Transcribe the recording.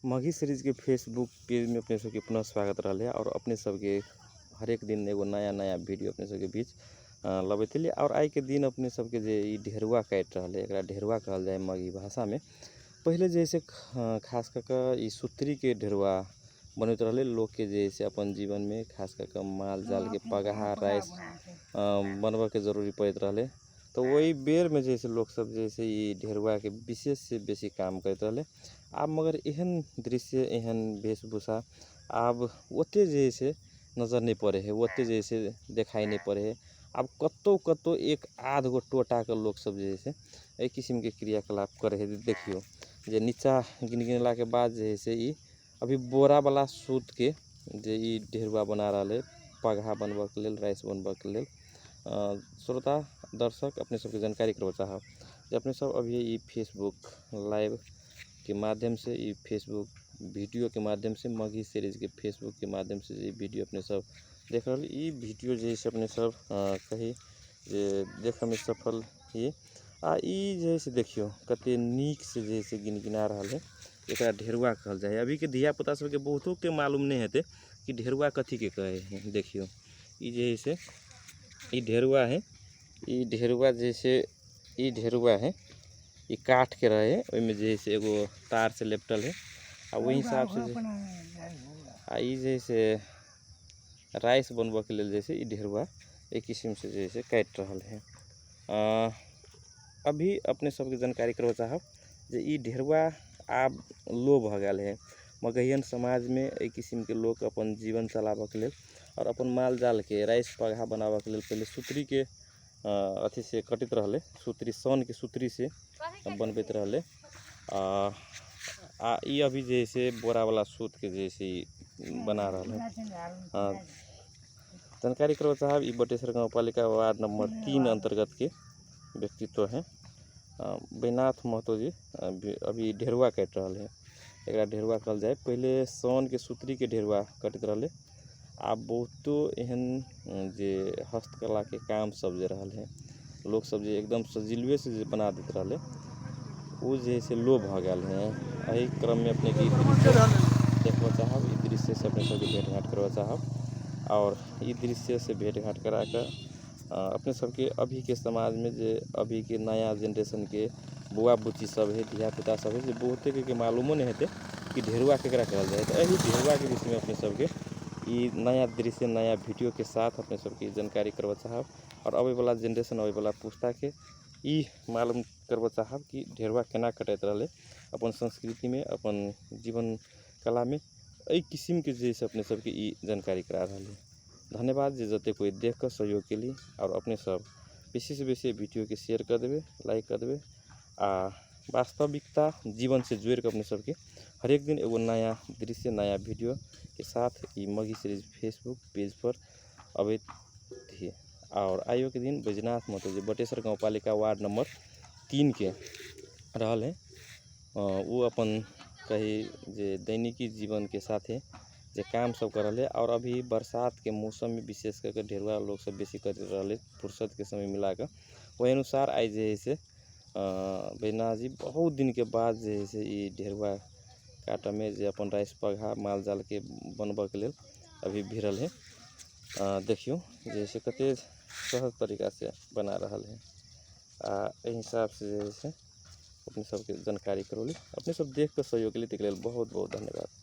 Magahi series के Facebook page में अपने सबके पुनः स्वागत रहले और अपने सबके हरेक दिन एगो नया नया वीडियो अपने सबके बीच लबैत एलियै। और आइ के दिन अपने सबके जे ई ढेरुआ काटि रहल है, एकरा ढेरुआ कहल जाय मगही भाषा में। पहिले जे से खास कऽ के ई सूत्री के ढेरुआ बनैत रहले, लोग के जे से अपन जीवन में खास कऽ के माल जाल के पगहा राइस बनबऽ के जरूरी पड़ैत रहले। तो वही बेर में जे से लोग सब जे से ई ढेरुआ के विशेष से बेसी काम करैत रहले। आब मगर एहन दृश्य, एहन वेशभूषा आब ओते जे से नजर नहीं पड़े है, ओते जे से देखाई नहीं पड़े है। आब कतौ कतौ एक आध गो टोटा के लोग सब जे से एहि किस्म के क्रियाकलाप करे है। देखियो जे नीचा गिन गिनला के बाद जे से ई अभी बोरा वाला सूत के जे ई ढेरुआ बना रहल है पगहा बनबऽ के लेल, राइस बनबऽ के लेल। श्रोता दर्शक अपने सबके जानकारी करबऽ चाहब जे अपने सब अभी ई फेसबुक लाइव के माध्यम से, ई फेसबुक वीडियो के माध्यम से, मगही सीरीज के फेसबुक के माध्यम से जे वीडियो अपने सब देख रहल, ई वीडियो जे से अपने सब कही जे देखऽ में सफल ही। आ ई जे से देखियो कते नीक से जे से गिनगिना रहल है, एकरा ढेरुआ कहल जाय है। अभी के धिया पुता सबके बहुतो के मालूम नहीं हेतै कि ढेरुआ कथी के कहे है। देखियो ई जे से ई ढेरुआ है, ई ढेरुआ जे से ई ढेरुआ है, ई काठ के रहे है, ओहिमे जे से एगो तार से लेपटल है आ वही हिसाब से जे आ ई जे से राइस बनबऽ के लेल जे से ई ढेरुआ एक किस्म से जे से काटि रहल है। अभी अपने सबके जानकारी करबऽ चाहब जे ई ढेरुआ आब लो भऽ गेल है। मगहियन समाज में एहि किस्म के लोग अपन जीवन चलाबऽ के लेल और अपन माल जाल के राइस पगहा बनाबऽ के लेल पहले सूत्री के अथी से कटैत रहले, सूत्री सन के सूत्री से बनबैत रहले। आ ई अभी जे से बोरा वाला सूत के जे से बना रहल है। जानकारी करबऽ चाहब ई बटेश्वर गाँव पालिका वार्ड नंबर 3 अंतर्गत के व्यक्तित्व है बैनाथ महतो जी। अभी ढेरुआ काटि रहल है, एकरा ढेरुआ कहल जाय। पहले सन के सूत्री के ढेरुआ कटैत रहले, आब बहुतो एहन जे हस्तकला के काम सब जे रहल है, लोग सब जे एकदम सजिलवे से जे बना दैत रहले, ओ जे से लो भऽ गेल है। एहि क्रम में अपने के ई दृश्य देखबऽ चाहब, ई दृश्य से अपने सबके भेंट घाट करबऽ चाहब और ई दृश्य से भेंट घाट करा के अपने सबके अभी के समाज में जे अभी के नया जेनरेशन के बौआ बुच्ची सब है, धिया पुता सब है, जे बहुते के मालूमो नहीं हेतै कि ढेरुआ केकरा कहल जाय है। तो एही ढेरुआ के विषय में अपने सबके ई नया दृश्य नया वीडियो के साथ अपने सबके जानकारी करबऽ चाहब और अबै वाला जेनरेशन, अबै वाला पुस्ता के ई मालूम करबऽ चाहब कि ढेरुआ केना कटैत रहलै अपन संस्कृति में, अपन जीवन कला में। एहि किस्म के जे से अपने सबके ई जानकारी करा रहल है। धन्यवाद जे जते कोई देख के सहयोग के लिए और अपने सब बेसी से बेसी वीडियो के शेयर कर देबे, लाइक कर देबे आ वास्तविकता जीवन से जोड़ के अपने सबके हरेक दिन एगो नया दृश्य नया वीडियो के साथ ई मगही सीरीज फेसबुक पेज पर अबैत ही। और आइयो के दिन बैजनाथ महतो जे बटेश्वर गाँव पालिका वार्ड नंबर 3 के रहल है, वो अपन कही जे दैनिकी जीवन के साथे जे काम सब कर रहल है। और अभी बरसात के मौसम में विशेष करके ढेरुआ लोग सब बेसी कर रहल है फुर्सत के समय मिला के, वही अनुसार आइ जे है से बैजनाथ जी बहुत दिन के बाद जे है से ई ढेरुआ काटऽ में जे अपन राइस पगहा माल जाल के बनबऽ के लेल अभी भिड़ल है। देखियो जे से कते सहज तरीका से बना रहल है। आ एहि हिसाब से जे है से अपने सबके जानकारी करौली, अपने सब देख के सहयोग के लिए, ताहिके लेल बहुत बहुत धन्यवाद।